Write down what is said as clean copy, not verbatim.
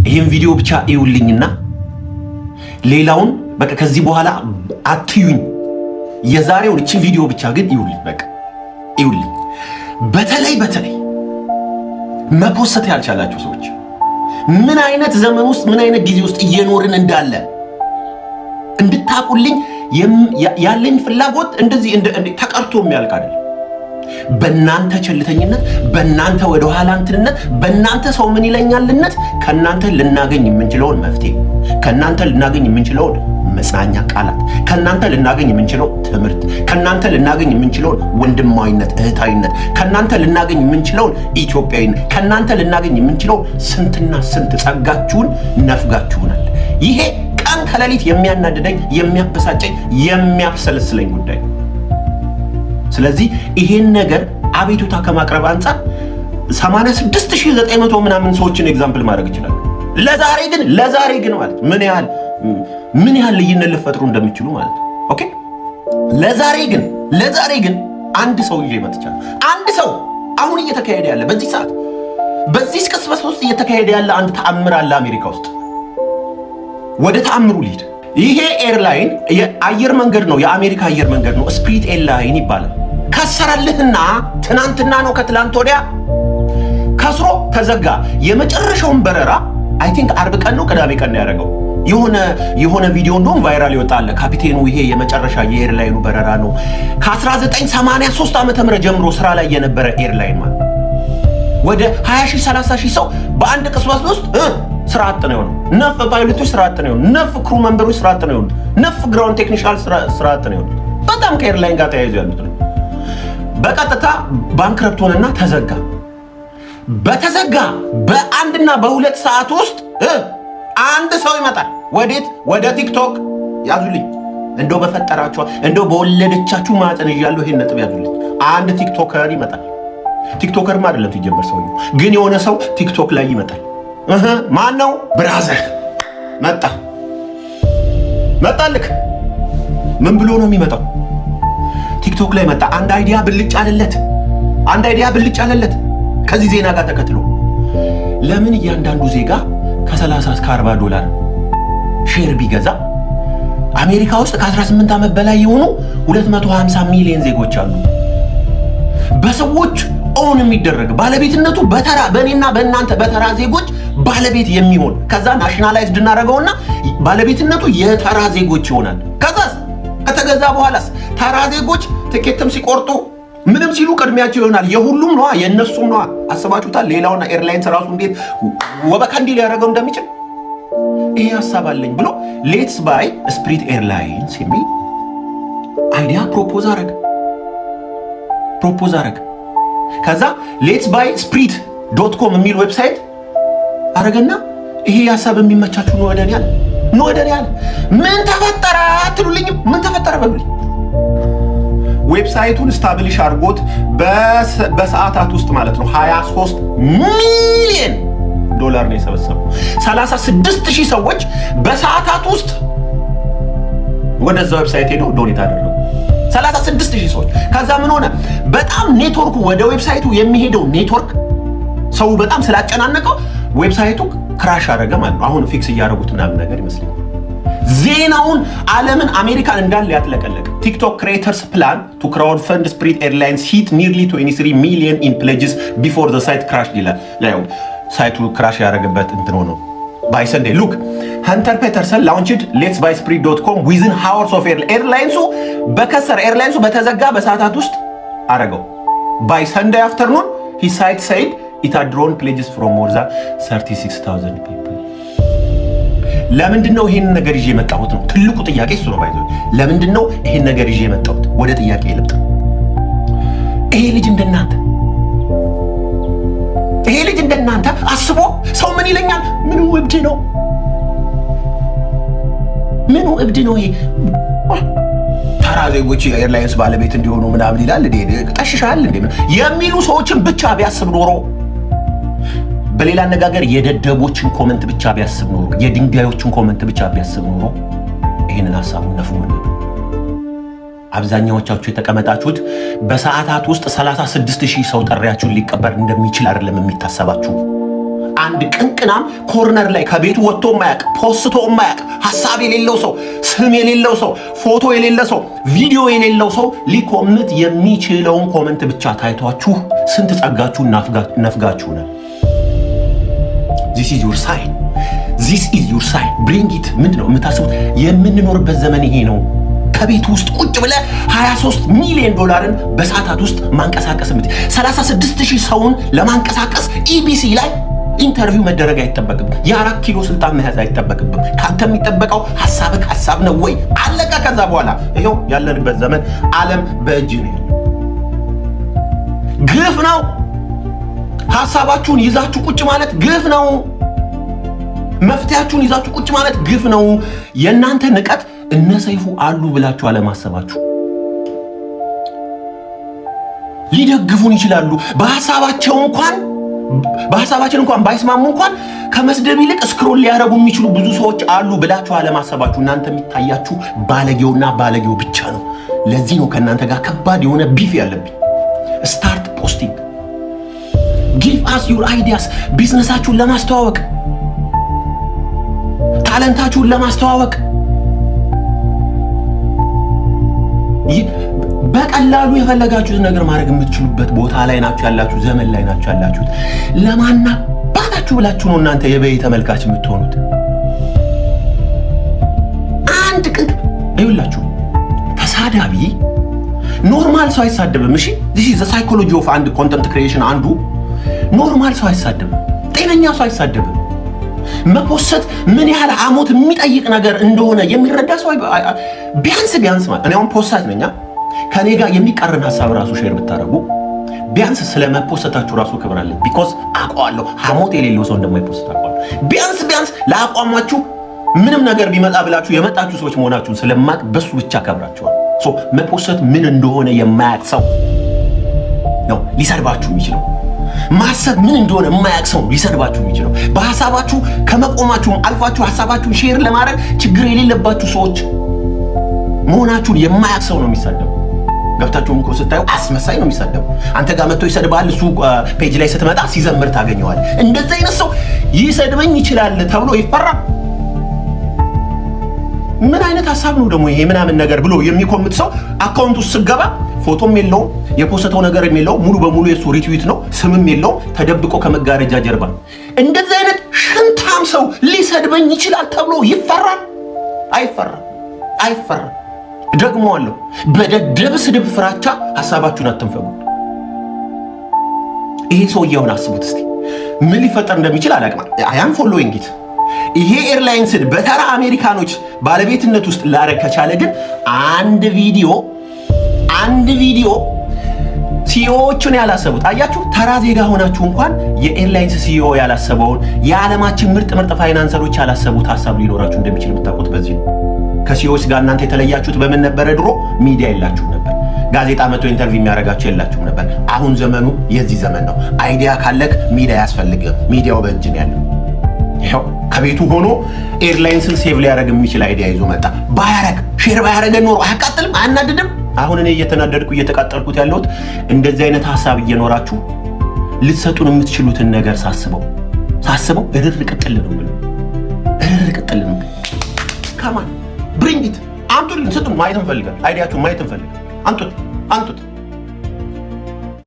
ይህን ቪዲዮ ብቻ እዩልኝና ሌላውን በቃ ከዚህ በኋላ አትዩኝ። የዛሬውን እችን ቪዲዮ ብቻ ግን እዩልኝ፣ በቃ እዩልኝ። በተለይ በተለይ መፖሰት ያልቻላችሁ ሰዎች ምን አይነት ዘመን ውስጥ፣ ምን አይነት ጊዜ ውስጥ እየኖርን እንዳለ እንድታቁልኝ ያለኝ ፍላጎት እንደዚህ ተቀርቶ የሚያልቅ አይደለም። በእናንተ ቸልተኝነት፣ በእናንተ ወደ ኋላ እንትንነት፣ በእናንተ ሰው ምን ይለኛልነት ከእናንተ ልናገኝ የምንችለውን መፍትሄ፣ ከእናንተ ልናገኝ የምንችለውን መጽናኛ ቃላት፣ ከእናንተ ልናገኝ የምንችለው ትምህርት፣ ከእናንተ ልናገኝ የምንችለውን ወንድማዊነት፣ እህታዊነት፣ ከእናንተ ልናገኝ የምንችለውን ኢትዮጵያዊነት፣ ከእናንተ ልናገኝ የምንችለውን ስንትና ስንት ጸጋችሁን ነፍጋችሁናል። ይሄ ቀን ከሌሊት የሚያናድደኝ፣ የሚያበሳጨኝ፣ የሚያብሰለስለኝ ጉዳይ ነው። ስለዚህ ይሄን ነገር አቤቱታ ከማቅረብ አንጻር 86,900 ምናምን ሰዎችን example ማድረግ ይችላል። ለዛሬ ግን ማለት ምን ያህል ልዩነት ልፈጥሩ እንደሚችሉ ማለት ነው። Okay፣ ለዛሬ ግን አንድ ሰው ይዤ መጥቻለሁ። አንድ ሰው አሁን እየተካሄደ ያለ፣ በዚህ ሰዓት በዚህ ቅጽበት ውስጥ እየተካሄደ ያለ አንድ ተአምር አለ አሜሪካ ውስጥ። ወደ ተአምሩ ልሂድ። ይሄ airline የአየር መንገድ ነው፣ የአሜሪካ አየር መንገድ ነው። Spirit Airline ይባላል። ከሰረልህና ትናንትና ነው ከትላንት ወዲያ ከስሮ ተዘጋ። የመጨረሻውን በረራ I think አርብ ቀን ነው ቅዳሜ ቀን ነው ያደረገው። የሆነ ቪዲዮ እንደውም viral ይወጣል። ካፒቴኑ ይሄ የመጨረሻ የ airline ኑ በረራ ነው። ከ1983 ዓመተ ምህረት ጀምሮ ስራ ላይ የነበረ airline ማለት ወደ 20 ሺህ 30 ሺህ ሰው በአንድ ቅጽበት ውስጥ ስራ አጥ ነው የሆነው። ነፍ ፓይለቶች ስራ አጥ ነው የሆኑት። ነፍ crew member ኦች ስራ አጥ ነው የሆኑት። ነፍ ground technician ስራ አጥ ነው የሆኑት። በጣም ከ airline ጋር ተያይዞ ያሉት ነው። በቀጥታ bankrupt ሆነና ተዘጋ። በተዘጋ በ1ና በ2 ሰዓት ውስጥ አንድ ሰው ይመጣል። ወዴት? ወደ TikTok። ያዙልኝ፣ እንደው በፈጠራችሁ፣ እንደው በወለደቻችሁ ማህፀን እያለሁ ይሄን ነጥብ ያዙልኝ። አንድ TikToker ይመጣል። TikToker ም አይደለም ሲጀመር ሰውየው፣ ግን የሆነ ሰው TikTok ላይ ይመጣል። እህ ማን ነው? Brother መጣ፣ መጣልክ። ምን ብሎ ነው የሚመጣው? TikTok ላይ መጣ። አንድ idea ብልጭ አለለት። አንድ idea ብልጭ አለለት። ከዚህ ዜና ጋር ተከትሎ ለምን እያንዳንዱ ዜጋ ከ30 እስከ 40 ዶላር share ቢገዛ፣ አሜሪካ ውስጥ ከ18 ዓመት በላይ የሆኑ 250 ሚሊዮን ዜጎች አሉ። በሰዎች own የሚደረግ፣ ባለቤትነቱ በተራ በእኔና በእናንተ በተራ ዜጎች ባለቤት የሚሆን፣ ከዛ nationalized እናደርገውና ባለቤትነቱ የተራ ዜጎች ይሆናል። ከዛስ ከተገዛ በኋላስ ተራ ዜጎች ትኬትም ሲቆርጡ ምንም ሲሉ ቅድሚያቸው ይሆናል። የሁሉም ነዋ፣ የእነሱም ነዋ። አስባችሁታል? ሌላውና airlines ራሱ እንዴት ወበካንዲ ሊያደርገው እንደሚችል። ይሄ ሀሳብ አለኝ ብሎ "Let's buy Spirit Airlines" የሚል idea propose አረግ። ከዛ letsbuyspirit.com የሚል website አረገና ይሄ ሀሳብ የሚመቻችሁ ነው ወደኔ አለ፣ ነው ወደኔ አለ። ምን ተፈጠረ አትሉልኝም? ምን ተፈጠረ በሉልኝ። Website ኡን establish አድርጎት በሰዓታት ውስጥ ማለት ነው 23 ሚሊዮን ዶላር ነው የሰበሰበው። 36 ሺህ ሰዎች በሰዓታት ውስጥ ወደዛ website ሄደው donate አደረጉ። 36 ሺህ ሰዎች። ከዛ ምን ሆነ? በጣም ኔትወርኩ፣ ወደ website ኡ የሚሄደው ኔትወርክ ሰው በጣም ስላጨናነቀው website ኡ crash አደረገ ማለት ነው። አሁን fix እያደረጉት ምናምን ነገር ይመስለኛል። ዜናውን ዓለምን አሜሪካን እንዳለ ያጥለቀለቀ TikTok creator's plan to crowdfund Spirit Airlines hit nearly 23 million in pledges before the site crash ይላል። ያው site ኡ crash ያደረገበት እንትን ሆኖ by Sunday, look, Hunter Peterson launched letsbuyspirit.com within hours of airlines ኡ በከሰረ፣ airlines ኡ በተዘጋ በሰዓታት ውስጥ አረገው። By Sunday afternoon, his site said it had drawn pledges from more than 36,000 people። ለምንድን ነው ይሄን ነገር ይዤ የመጣሁት ነው ትልቁ ጥያቄ፣ እሱ ነው። By the way፣ ለምንድን ነው ይሄን ነገር ይዤ የመጣሁት? ወደ ጥያቄ ልምጣ። ይሄ ልጅ እንደናንተ አስቦ ሰው ምን ይለኛል፣ ምኑ እብድ ነው፣ ምኑ እብድ ነው፣ ይሄ ተራ ዜጎች የ airlines ባለቤት እንዲሆኑ ምናምን ይላል እንዴ፣ ጠሽሻል እንዴ የሚሉ ሰዎችን ብቻ ቢያስብ ኖሮ፣ በሌላ አነጋገር የደደቦችን comment ብቻ ቢያስብ ኖሮ፣ የድንጋዮችን comment ብቻ ቢያስብ ኖሮ ይህንን ሀሳቡን ነፍጎን። አብዛኛዎቻችሁ የተቀመጣችሁት በሰዓታት ውስጥ 36 ሺህ ሰው ጥሪያችሁን ሊቀበል እንደሚችል አይደለም የሚታሰባችሁ። አንድ ቅንቅናም corner ላይ ከቤቱ ወጥቶ የማያውቅ፣ ፖስቶ የማያውቅ፣ ሀሳብ የሌለው ሰው፣ ስም የሌለው ሰው፣ ፎቶ የሌለ ሰው፣ ቪዲዮ የሌለው ሰው ሊኮምት የሚችለውን comment ብቻ ታይቷችሁ ስንት ጸጋችሁን ነፍጋችሁናል። This is your sign, this is your sign, bring it። ምንድን ነው የምታስቡት? የምንኖርበት ዘመን ይሄ ነው። ከቤት ውስጥ ቁጭ ብለህ 23 ሚሊዮን ዶላርን በሰዓታት ውስጥ ማንቀሳቀስ የምትችል፣ 36 ሺህ ሰውን ለማንቀሳቀስ ኢቢሲ ላይ interview መደረግ አይጠበቅም። የ4 ኪሎ ስልጣን መያዝ አይጠበቅብም። ከአንተ የሚጠበቀው ሀሳብህ ሀሳብ ነው ወይ? አለቀ። ከዛ በኋላ ይኸው ያለንበት ዘመን ዓለም በእጅ ነው ያለው። ግፍ ነው። ሀሳባችሁን ይዛችሁ ቁጭ ማለት ግፍ ነው። መፍትሄያችሁን ይዛችሁ ቁጭ ማለት ግፍ ነው። የእናንተ ንቀት እነ ሰይፉ አሉ ብላችሁ አለማሰባችሁ። ሊደግፉን ይችላሉ። በሀሳባቸው እንኳን በሀሳባችን እንኳን ባይስማሙ እንኳን ከመስደብ ይልቅ scroll ሊያደርጉ የሚችሉ ብዙ ሰዎች አሉ ብላችሁ አለማሰባችሁ። እናንተ የሚታያችሁ ባለጌውና ባለጌው ብቻ ነው። ለዚህ ነው ከእናንተ ጋር ከባድ የሆነ beef ያለብኝ። Start posting, give us your ideas። ቢዝነሳችሁን ለማስተዋወቅ፣ talent ኣችሁን ለማስተዋወቅ በቀላሉ የፈለጋችሁትን ነገር ማድረግ የምትችሉበት ቦታ ላይ ናችሁ ያላችሁ፣ ዘመን ላይ ናችሁ ያላችሁት። ለማናባታችሁ ብላችሁ ነው እናንተ የበይ ተመልካች የምትሆኑት? አንድ ቅጥ ይኸውላችሁ፣ ተሳዳቢ normal ሰው አይሳደብም። እሺ፣ this is the psychology of አንድ content creation አንዱ። Normal ሰው አይሳደብም። ጤነኛ ሰው አይሳደብም። መፖሰት ምን ያህል ሐሞት የሚጠይቅ ነገር እንደሆነ የሚረዳ ሰው ቢያንስ ቢያንስ ማለት እኔ አሁን ፖስታች ነኛ፣ ከኔ ጋር የሚቃረን ሀሳብ ራሱ share ብታደርጉ ቢያንስ ስለ መፖሰታችሁ ራሱ ክብር አለኝ። Because አውቀዋለሁ፣ ሐሞት የሌለው ሰው እንደማይፖስት አውቀዋለሁ። ቢያንስ ቢያንስ ለአቋማችሁ ምንም ነገር ቢመጣ ብላችሁ የመጣችሁ ሰዎች መሆናችሁን ስለማቅ በሱ ብቻ ከብራችኋል። So መፖሰት ምን እንደሆነ የማያቅ ሰው ነው ሊሰድባችሁ የሚችለው። ማሰብ ምን እንደሆነ የማያቅ ሰው ሊሰድባችሁ የሚችለው። በሀሳባችሁ ከመቆማችሁም አልፋችሁ ሀሳባችሁን share ለማድረግ ችግር የሌለባችሁ ሰዎች መሆናችሁን የማያቅ ሰው ነው የሚሳደቡ። ገብታችሁም እኮ ስታዩ አስመሳይ ነው የሚሳደቡ። አንተ ጋር መጥቶ ይሰድባል። እሱ page ላይ ስትመጣ ሲዘምር ታገኘዋል። እንደዚህ አይነት ሰው ይሰድበኝ ይችላል ተብሎ ይፈራል። ምን አይነት ሀሳብ ነው ደግሞ ይሄ ምናምን ነገር ብሎ የሚኮምት ሰው account ውስጥ ስገባ ፎቶም የለውም፣ የፖስተው ነገርም የለውም። ሙሉ በሙሉ የሱ retweet ነው፣ ስምም የለውም፣ ተደብቆ ከመጋረጃ ጀርባ። እንደዚህ አይነት ሽንታም ሰው ሊሰድበኝ ይችላል ተብሎ ይፈራል? አይፈራም፣ አይፈራም። ደግሞ አለው በደደብ ስድብ ፍራቻ ሀሳባችሁን አትንፈጉ። ይሄ ሰውዬውን አስቡት እስቲ፣ ምን ሊፈጠር እንደሚችል አላውቅም። I am following it። ይሄ airlines ን በተራ አሜሪካኖች ባለቤትነት ውስጥ ላረግ ከቻለ ግን አንድ ቪዲዮ CEO ዎቹን ያላሰቡት፣ አያችሁ፣ ተራ ዜጋ ሆናችሁ እንኳን የ airlines CEO ያላሰበውን፣ የዓለማችን ምርጥ ምርጥ financer ኦች ያላሰቡት ሀሳብ ሊኖራችሁ እንደሚችል የምታውቁት በዚህ ነው። ከ CEO ዎች ጋር እናንተ የተለያችሁት በምን ነበረ? ድሮ ሚዲያ የላችሁም ነበር። ጋዜጣ መቶ interview የሚያደርጋችሁ የላችሁም ነበር። አሁን ዘመኑ የዚህ ዘመን ነው። Idea ካለክ ሚዲያ አያስፈልግም። ሚዲያው በእጅ ነው ያለው። ይኸው ከቤቱ ሆኖ airlines ን save ሊያደርግ የሚችል idea ይዞ መጣ። ባያረግ፣ share ባያረገን ኖሮ አያቃጥልም? አያናድድም? አሁን እኔ እየተናደድኩ እየተቃጠልኩት ያለሁት እንደዚህ አይነት ሀሳብ እየኖራችሁ ልትሰጡን የምትችሉትን ነገር ሳስበው ሳስበው እርር ቅጥል ነው የምለው። እርር ቅጥል ነው። Come on, bring it፣ አምጡልን፣ ስጡን። ማየት እንፈልጋለን። Idea ኣችሁን ማየት እንፈልጋለን። አምጡት፣ አምጡት።